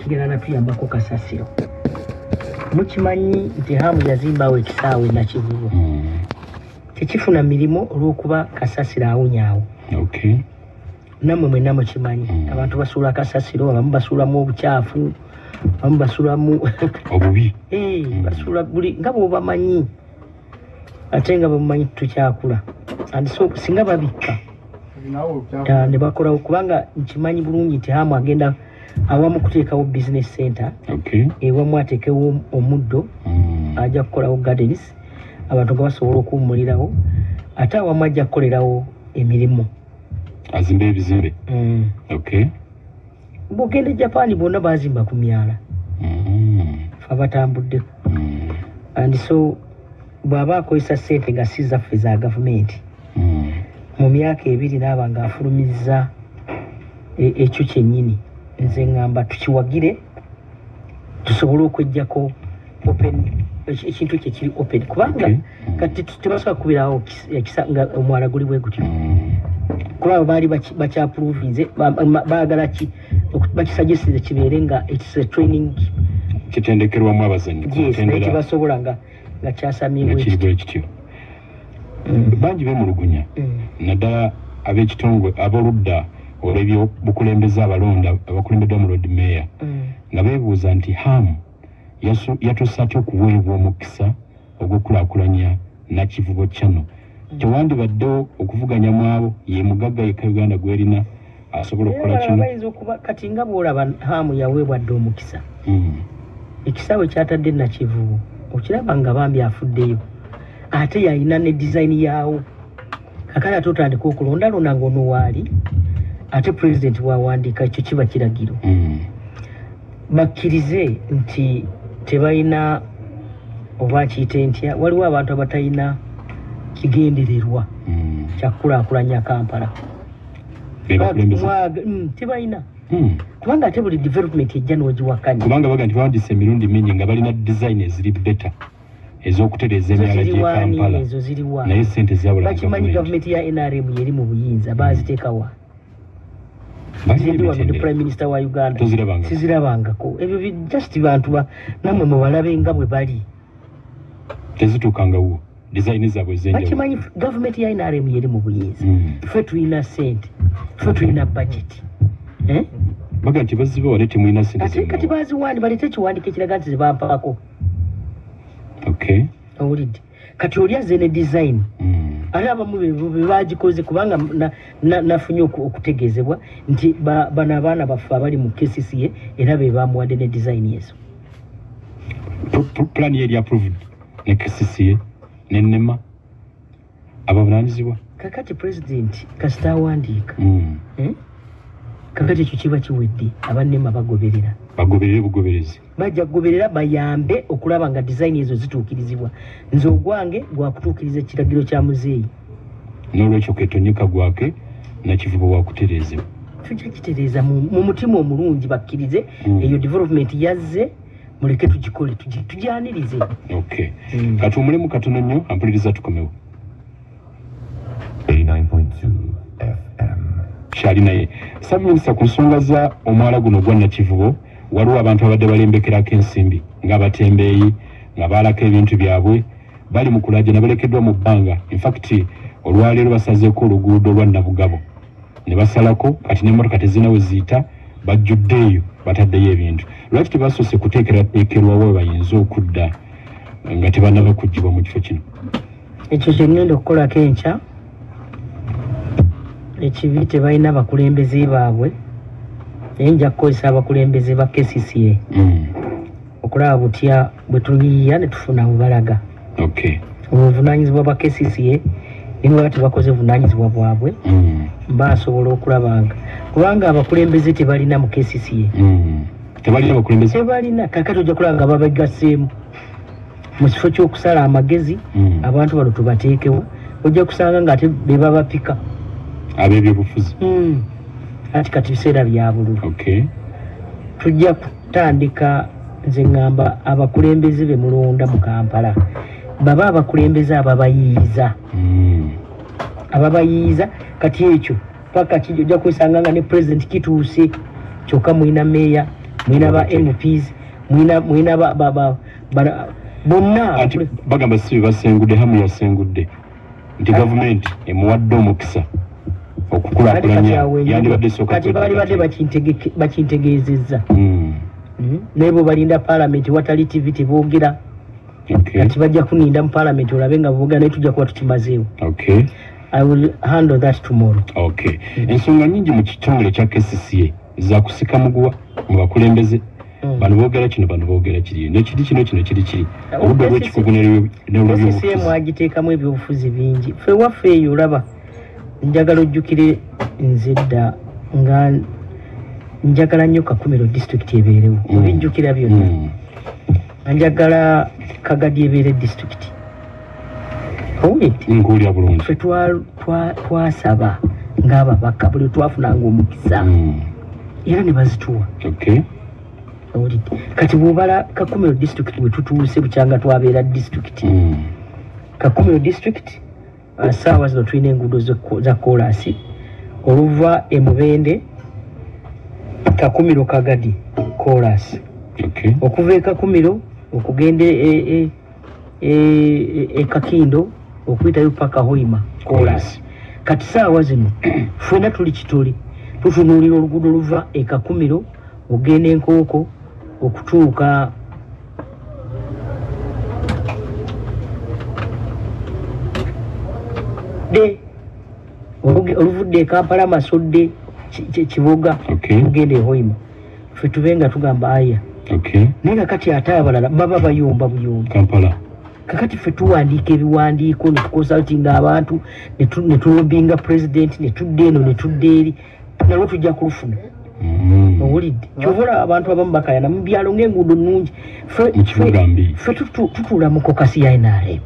Kigenda natuyambako kasasiro. Mukimanyi nti Hamu yazimbawo ekisaawe Nakivubo. Tekifuna mirimu olw'okuba kasasiro awunyaawo. Nammwe mwenna mukimanyi. Abantu basuula kasasiro, abamu basuulamu obukyafu, abamu basuulamu obubi. Basuula buli nga bw'obamanyi, ate nga bwemumanyi tukyakula. And so singa babikka ne bakolawo, kubanga nkimanyi bulungi nti Hamu agenda awamu kuteekawo business center, ewamu ateekewo omuddo, ajja kukolawo gardens, abantu nga basobola okuwummulirawo, ate awamu ajja kukolerawo emirimu, azimbe ebizimbe. Bw'ogenda e Japan bonna bazimba ku myala, fe abatambuddeko. And so bw'aba akozesa ssente nga si zaffe za gavumenti, mu myaka 2 n'aba ng'afulumizza ekyo kyennyini, nze ŋŋamba tukiwagire tusobole okweggyako open ekintu kye kiri open, kubanga kati tebasobola kukubirawo nga omwala guli bwe gutyo, kuba baali bakyaprovinze, baagala bakisuggestinze kibeere nga it's a training kitendekerwamu abazannyi, naye tebasobola nga kyasamye bwe kityo. Bangi beemulugunya, naddala ab'ekitongole ab'oludda olw'ebyobukulembeze abalonda abakulembeddwa mu Lord Mayor, nga beebuuza nti Hamu yatuuse atya okuweebwa omukisa ogw'okukulaakulanya Nakivubo Channel. Tewandibaddewo okuvuganya mu abo, ye mugagga yekka Uganda gwerina asobola okukola kino. Bayinza okuba kati nga bw'olaba Hamu yaweebwa dda omukisa, ekisaawe kyatadde Nakivubo okiraba nga bambi afuddeyo, ate yalina ne design yaawo. Kakale ate otandika okulondalonda ng'ono waali, ate pulezidenti bw'awandiika ekyo kiba kiragiro. Bakkirize nti tebalina, oba nkiyite ntya, waliwo abantu abatalina kigendererwa kya kukulaakulanya Kampala. Tebalina, kubanga ate buli development ejja n'ogiwakanya, kubanga baga nti bawandiise emirundi mingi nga balina design eziri better ez'okutereeza emyala gy'e Kampala, naye ssente zabula. Bakimanyi gavumenti ya NRM yeri mu buyinza, baaziteekawa? Ndi prime minister wa Uganda, sizirabangako. Ebyo just bantu nammwe mubalabe nga bwe bali, tezituukangawo design zaabwe ez'enjawulo. Bakimanyi gavumenti ya NRM yeri mu buyinza, ffe tulina ssente, ffe tulina budget. Baga nti bazibawa naye temulina ssente. Ate kati baziwandi, baleete ekiwandiiko ekiraga nti zebampaako. Owulidde? Kati oli azze ne design, ate abamu be bagikoze, kubanga nafunye okutegeezebwa nti bano abaana baffe abali mu KCCA era be bamuwadde ne design ezo. Plan yeri approved ne KCCA ne NEMA abavunaanyizibwa. Kakati president kasita awandiika, kakati ekyo kiba kiwedde, aba NEMA bagoberera, bagoberere bugoberezi, bajja kugoberera bayambe okulaba nga design ezo zituukirizibwa. Nze ogwange gwakutuukiriza ekiragiro kya muzeeyi, n'olwekyo ketonyeka gwake Nakivubo wakutereezebwa. Tujja kitereeza mu mutima omulungi, bakkirize eyo development yazze, muleke tugikole, tugyanirize. Katuwummulemu katono nnyo, ampuliriza tukomewo. 89.2 FM kyali naye ssaabaminisita ku nsonga za omwala guno ogwa Nakivubo. Waliwo abantu abadde balembekerako ensimbi ng'abatembeeyi, nga baalako ebintu byabwe, bali mu kulajana, balekeddwa mu bbanga. Infact olwaleero basazeeko oluguudo lwa Nabugabo ne basalako, kati n'emmotoka tezirina we ziyita, bajjuddeeyo bataddeyo ebintu. Lwaki tebasoose kuteekerateekerwawo we bayinza okudda nga tebannaba kuggyibwa mu kifo kino? Ekyo kye ŋŋenda okukolako enkya. Ekibi tebalina bakulembeze baabwe, naye nja kukozesa abakulembeze ba KCCA okulaba butya bwe tuyiiya ne tufuna we balaga. Obuvunaanyizibwa bwa KCCA ne bwe baba tebakoze buvunaanyizibwa bwabwe, basobola okulabanga, kubanga abakulembeze tebalina mu KCCA. Tebalina bakulembeze, tebalina. Kakati ojja kulaba nga babegasseemu mu kifo ky'okusala amagezi, abantu bano tubateekewo, ojja kusanga nga ate be babapika ab'ebyobufuzi. Ati kati biseera bya bululu. Tujja kutandika, nze ŋŋamba abakulembeze be mulonda mu Kampala baba abakulembeze ababayiiza, ababayiiza. Kati ekyo paka ojja kwesanga nga ne president kituuse, kyokka mulina meeya Mwina ba MPs, mwina ba bonna. Bagamba si basengudde, hamu yasengudde nti gavumenti emuwadde omukisa okukulaakulanya yandibadde sooka. Kati balibadde bakintegeezezza. Naye bo balinda paalamenti, watali TV teboogera. Kati bajja kuninda mu paalamenti olabe nga boogera, naye tujja kuba tukimazeewo. I will handle that tomorrow. Okay. Ensonga nyingi mu kitongole kya KCCA za kusika muguwa mu bakulembeze. Bano boogera kino, bano boogera kiri, nekiri kino, kino kiri kiri. Oludda lw'ekikugu n'olw'ebyobufuzi. KCCA mwagiteekamu ebyobufuzi bingi. Ffe waffe eyo olaba, njagala ojjukire nze dda nga njagala nnyo Kakumiro district ebeerewo. Obijjukira byonna. Njagala Kagadi ebeere district. Nkuwulira bulungi. Ffe twasaba ng'ababaka buli twafunanga omukisa era ne bazituwa. Kati bw'obala Kakumiro district bwe tutuuse bukyanga twabeera district. Kakumiro district saawa zino tulina enguudo za koolaasi oluva e Mubende, Kakumiro, Kagadi koolaasi. Okuva e Kakumiro okugenda e Kakindo okuyitayo paka Hoima koolaasi. Kati saawa zino ffenna tuli kitole, tutunuulira oluguudo oluva e Kakumiro ogenda Enkooko okutuuka de oluvudde e Kampala, Masodde, Kiboga ogenda e Hoima. Ffe tube nga tugamba aya. Naye kakati ate abalala baba bayomba buyombi Kampala. Kakati ffe tuwandiika ebiwandiiko ne tuconsultinga abantu ne tulobinga president ne tudda eno ne tudda eri, nalwo tujja kulufuna. Owulidde? Kyova olaba abantu abamu bakayana mu byalo ng'enguudo nnungi. Ffe tutuula mu kokasi ya NRM.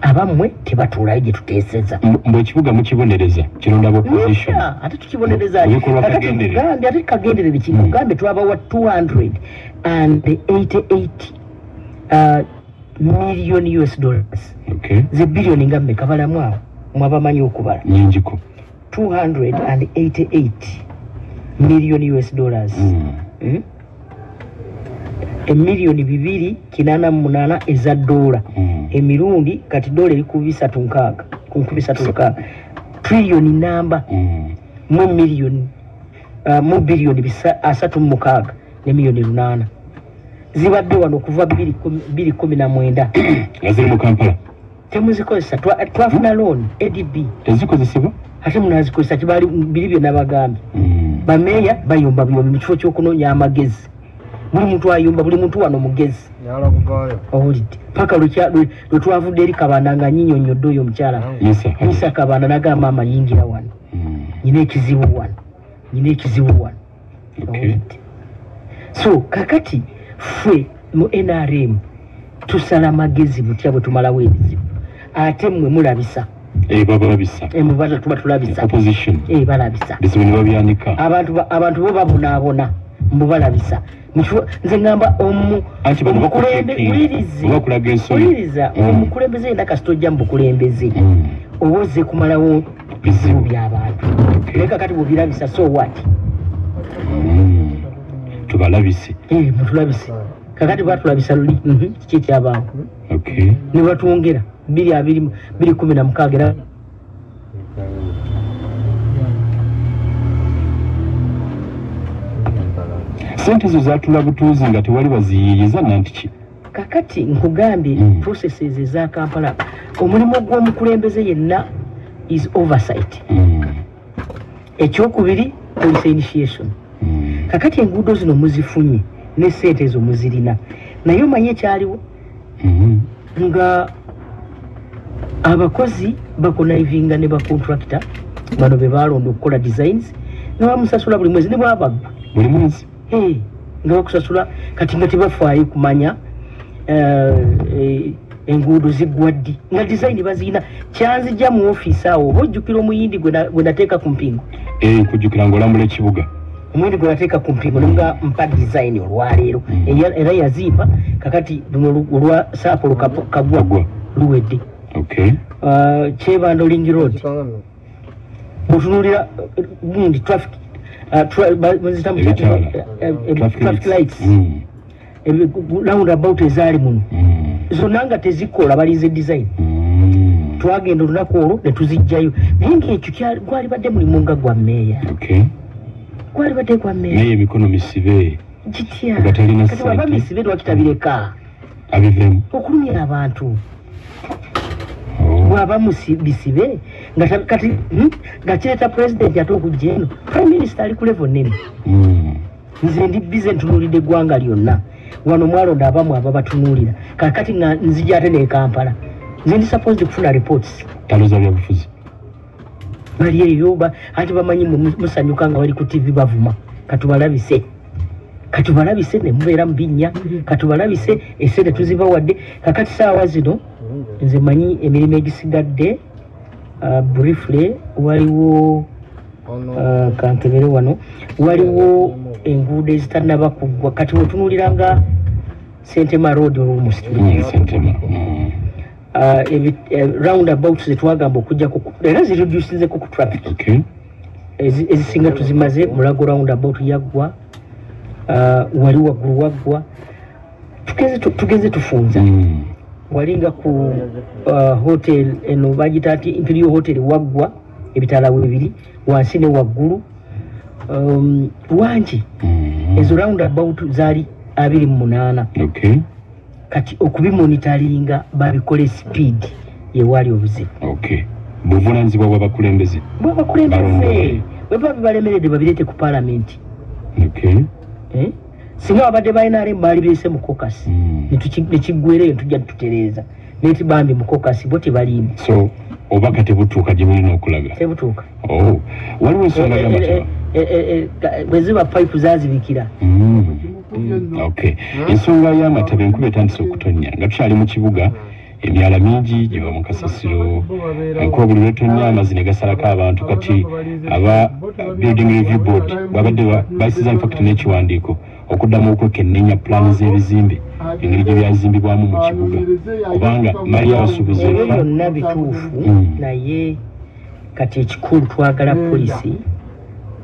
Abammwe tebatuulayo gye tuteeseza. Mbu ekibuga mukibonereza kironda opposition. Ate tukibonereza kakati ate kagenderere ki? Kugambe twabawa 288 million US dollars. Ze billioni nga mmeka balamu awo mwabamanyi okubala? Nyingiko. 288 million US dollars. Emiliyoni 288 eza dola. Emirundi kati dola eri ku 360 ku 360 triliyoni namba mu miliyoni mu biliyoni 36 ne miliyoni 8 zibadde wano okuva 2019 nga ziri mu Kampala. Temuzikozesa. Twafuna loan ADB tezikozesebwa, ate munazikozesa kibali biri bye nabagambye. Bameeya bayomba buyombi mu kifo ky'okunoonya amagezi. Buli muntu ayomba, buli muntu wano mugezi. Owulidde? Paka lwe twavudde eri Kabanda nga nyinyonnyodde oyo omukyala Musa Kabanda n'agamba maama yingira wano, nyina ekizibu wano, nyina ekizibu wano. Owulidde? So kakati ffe mu NRM tusala magezi butya bwe tumalawo ebizibu, ate mmwe mulabisa. Babalabisa. Tuba tulabisa. Opposition. Balabisa. Bizibu ne babyanika. Abantu bo babonaabona mbu balabisa. Nze ngamba omukulembeze yenna kasita ojja mu bukulembeze oba ozze kumalawo bizibu by'abantu. Naye kakati bw'obirabisa so what? Tubalabise. Mutulabise. Kakati batulabisa luli kiki ekyabaawo? Ne batwongera 2016 era sente ezo zatula butuuzi nga tewali baziyiiyiza nanti ki? Kakati nkugambye processes eza Kampala, omulimu gw'omukulembeze yenna is oversight. Ekyokubiri policy initiation. Kakati enguudo zino muzifunye ne sente ezo muzirina, naye omanye ekyaliwo nga abakozi bakonaivinga ne bacontractor bano be balonda okukola designs nga bamusasula buli mwezi ne bwabagba buli mwezi nga bakusasula. Kati nga tebafaayo kumanya enguudo ziggwa ddi nga design bazirina. Kyanzijja mu ofiisi awo oba ojjukira omuyindi gwe nateeka ku mpingo? Nkujjukira ng'olambula ekibuga. Omuyindi gwe nateeka ku mpingo nga mpa design olwaleero era yazimpa. Kakati luno olwa Saapolo Kagwa luwedde. Kyebando Ring Road otunuulira gundi traffic Traffic lights, roundabout ezaali muno zonna nga tezikola, balinze design. Twagenda olunaku olwo ne tuzijjayo, naye ng'ekyo gwalibadde mulimu nga gwa mmeeya. Gwalibadde gwa mmeeya, naye emikono misibe kitya? Kati waba misibe lwaki tabireka abivemu okulumya abantu? Bwaba bisibe nga kati nga kireeta pulezidenti ate okujja eno, prime minister ali ku level nnene. Nze ndi bize ntunuulidde eggwanga lyonna wano, mwalonda abamu ababatunuulira. Kakati nga nzija ate ne Kampala, nze ndi supposed kufuna reports. Taloza byabufuzi bali eyo anti bamanyi musanyuka nga bali ku TV bavuma. Katubalabise, katubalabise ne mubeera mu binnya, katubalabise esente tuzibawadde. Kakati saawa zino nze manyi emirimu egisigadde. Briefly, waliwo kankebere wano, waliwo enguudo ezitannaba kuggwa. Kati wetunuulira nga Sentema Road olwomusituli, roundabout zetwagamba okujjako era zireducinzeko ku traffic. Ezisinga tuzimaze. Mulago roundabout yaggwa, wali waggulu waggwa, tugenze tufunza. Walinga ku hotel eno bagita ati Imperial Hotel waggwa, ebitaala bibiri wansi ne waggulu. Wangi ezo roundabout zaali 28. Kati okubimonitaringa babikole speed yewali obuzibu. Buvunaanyizibwa bw'abakulembeze, bw'abakulembeze bwe balemeredde babireete ku paalamenti. Singa babadde balina ale baali beese mu caucus nekiggwereyo tujja tutereeza, naye tibambi mu caucus bo tebaliimu. So obubaka tebutuuka gye mulina okulaga, tebutuuka. Waliwo ensonga y'amataba bwe ziba pipe zaazibikira. Ensonga y'amataba, enkuba etandise okutonnya nga tukyali mu kibuga, emyala mingi giva mu kasasiro, enkuba buli lw'etonnya amazzi ne gasalako abantu. Kati aba Building Review Board babadde bayisiza infact n'ekiwandiiko okuddamu okwekenneenya pulaani z'ebizimbe, engeri gye byazimbibwamu mu kibuga, kubanga mali y'abasuubuzi ebyo byonna bituufu. Naye kati ekikulu twagala polisi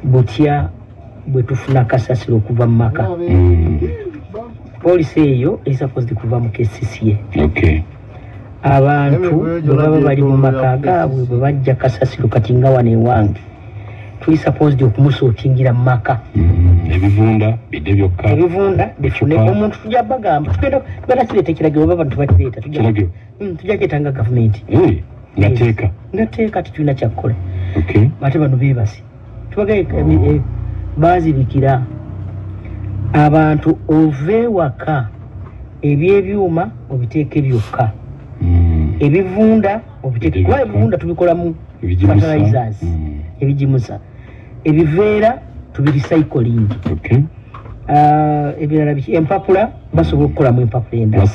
butya bwe tufuna kasasiro okuva mu maka. Polisi eyo esupposed kuva mu KCCA. Abantu bwe baba bali mu maka gaabwe bwe bajja kasasiro, kati nga wano ewange tuli supposed okumusootingira mu maka. Ebivunda bidde byokka, ebivunda bifune omuntu. Tujja bagamba tugenda kireeta ekiragiro, oba abantu bakireeta tujja kireeta nga gavumenti nga teeka tetulina kyakkola. Ate bano beebase tubagaye baazibikira abantu. Ove ewaka ebyebyuma obiteeke byokka, ebivunda obiteeke, kuba ebivunda tubikolamu fertilizers, ebigimusa, ebiveera tubirecycling. Ebirala biki, empapula basobola okukolamu empapula endala,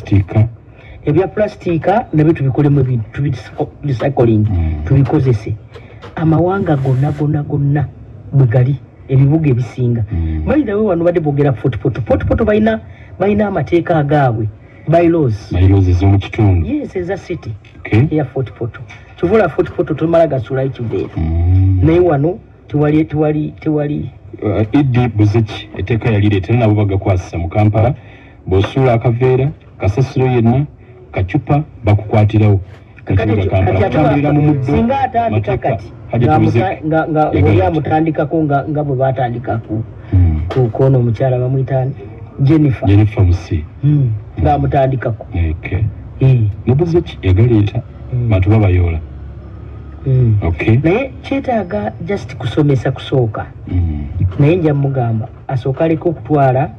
ebya plastika nabyo tubikolemu ebintu, tubirecycling, tubikozese. Amawanga gonna gonna gonna bwe gali, ebibuga ebisinga. By the way, wano badde boogera Fort Portal. Fort Portal balina amateeka agaabwe, bylaws ez'omu kitundu. Yes, eza city eya Fort Portal. Kivula Fort Portal tomala gasulayo kiveera, naye wano tewali tewali tewali. Iddi Buzeki etteeka yalireetera nabo bagakwasisa mu Kampala, bw'osuula akaveera, kasasiro yenna, kacupa, bakukwatirawo. Singa atandika kati nga oli amutandikako nga bwe batandika ku ono omukyala bamuyita Jennifer, Jennifer Musi ng'amutandikako. Ne Buzeki yagaleeta, bantu babayoola. Naye kyetaaga just kusomesa kusooka, naye nja mugamba asooka aleke okutwala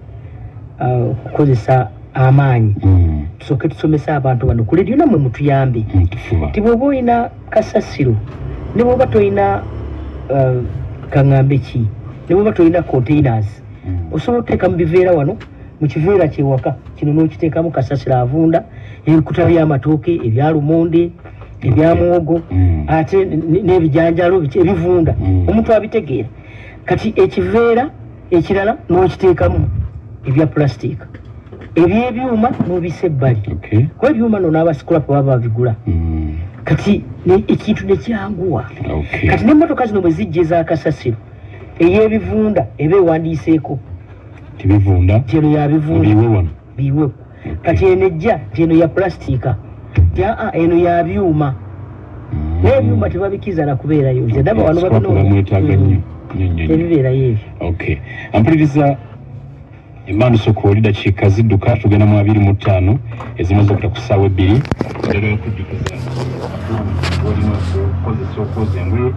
okukozesa amaanyi. Tusooke tusomese abantu bano ku lediyo, nammwe mutuyambe ti bw'oba olina kasasiro, ne bw'oba tolina kaŋŋambe ki, ne bw'oba tolina containers, osobola okuteeka mu biveera wano, mu kiveera kyewaka kino n'okiteekamu kasasiro avunda, ebikuta by'amatooke, ebya lumonde, ebya muwogo, ate n'ebijanjalo ebivunda, omuntu abitegeera. Kati ekiveera ekirala n'okiteekamu ebya plastic, ebyebyuma n'obisa ebbali, kuba ebyuma no n'abascrap baba babigula. Kati ekintu nekyanguwa. Kati n'emmotoka zino bwe zijja ezakasasiro Ey'ebivunda eba ewandiiseeko tibivunda, nti eno yabivunda biwe wano. Biwe. Kati eno ejja nti eno ya pulasitiika, nti aa eno ya byuma, naye ebyuma tebabikkiriza na kubeerayo. Nze ndaba wano Scrap bamwetaaga nnyo nnyo nnyo nnyo. Tebibeerayo ebyo. Okay, ampuliriza emaanuso kwoli dakiika zidduka, tugenda mu 25 ezimaze okuta ku ssaawa 2. Njagala okujjukiza olina okukozesa okwoza engoye.